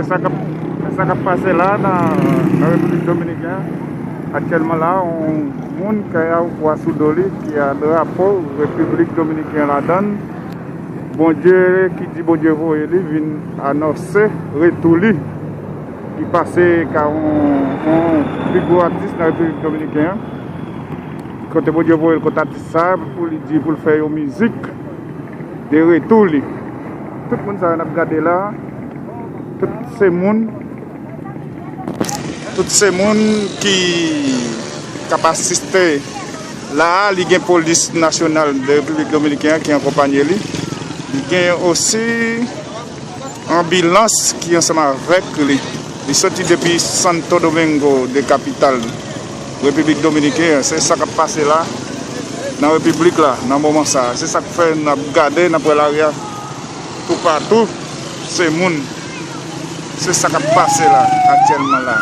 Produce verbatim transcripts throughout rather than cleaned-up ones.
Sa k ap, sa k ap pase la nan, nan Repiblik Dominiken an. Aktyèlman la, yon moun kay a yon kwa sou do li ki a drapo Repiblik Dominiken an ladan l. Bondye ki di Bondye voye li vin anonse retou li. Li pase ka yon, yon pi gwo atis nan Repiblik Dominiken an. Kote Bondye voye l kot atis sa pou li di pou l fè yon mizik de retou li. Tout moun sa yo n ap gade la, tout se moun, tout se moun ki k ap asiste la a, li gen polis nasyonal de Repiblik Dominiken an ki akonpanye li. Li gen osi anbilans ki ansanm avèk li. Li soti depi Santo Domingo de kapital Repiblik Dominiken an. Se sa k ap pase la nan Repiblik la nan moman sa a. Se sa k fè n ap gade, n ap wè lari a toupatou. Se moun. Se sa k ap pase la aktyèlman la.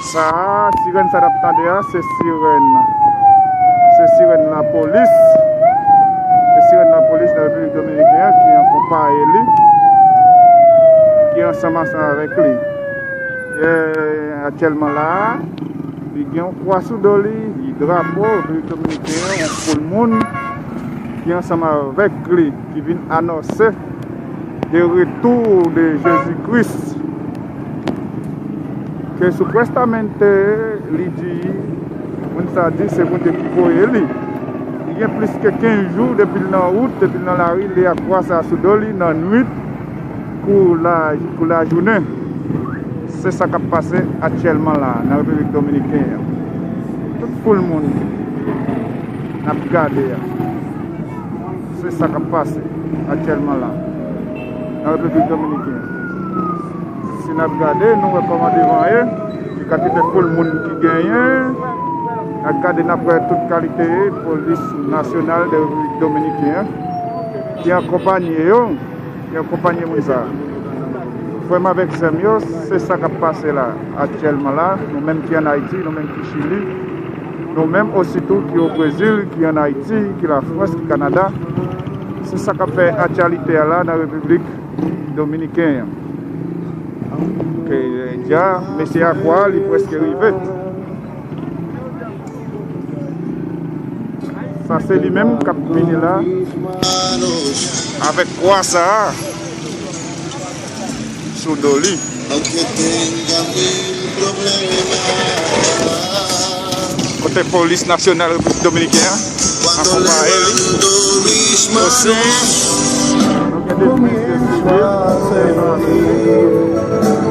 Sa a, sirèn sa n ap tande a, se sirèn. Se sirèn lapolis. Se sirèn lapolis nan Repiblik Dominiken an ki akonpaye li, ki ansanm ansanm avèk li. E, aktyèlman la a, li gen yon kwa sou do li, li drapo Repiblik Dominiken an, yon foul moun ki ansanm avèk li, ki vin anonse de retour de Jezi Kris. Ke Supuestamente li di, moun sa di se Bondye ki voye li. Li gen plis ke kenz jou depi l nan wout, depi l nan lari, li ak kwa sa sou do li nan nwit kou la, kou lajounen. Se sa k ap pase aktyèlman la nan Repiblik Dominiken an. Tout foul moun n ap gade a. Se sa k ap pase aktyèlman la nan Repiblik Dominiken. Si n ap gade, nou wè kòman devan ye, ki kantite foul moun ki genyen. N ap gade, n ap wè tout kalite polis nasyonal de Repiblik Dominiken ki akonpanye yo, ki akonpanye moun sa. Frè m avèk sè m yo, se sa k ap pase la aktyèlman la. Nou menm ki ann Ayiti, nou menm ki Chili, nou menm osi tou ki o Brezil, ki ann Ayiti, ki Lafrans, ki Kanada. Se sa k ap fè aktyalite a la nan Repiblik Dominiken an. Ok, dja, mesye a kwa, li prèske rive. Sa se li menm k ap vini la avèk kwa sa a sou do li. Kote polis nasyonal Repiblik Dominiken an akonpaye li. Osi, nou gen de polis de sivil.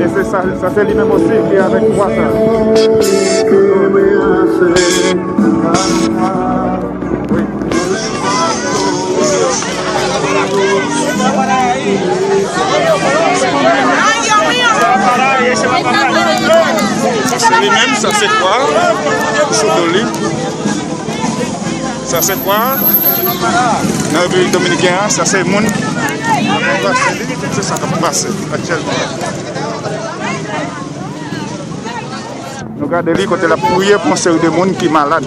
E se sa, sa se li menm osi ki avèk kwa sa. Wi. Se li menm, sa se kwa sou do li. Sa se kwa nan Repiblik Dominiken an, sa se moun. Se sa k ap pase aktyèlman. Nou gade li kote l ap priye pou yon seri de moun ki malad.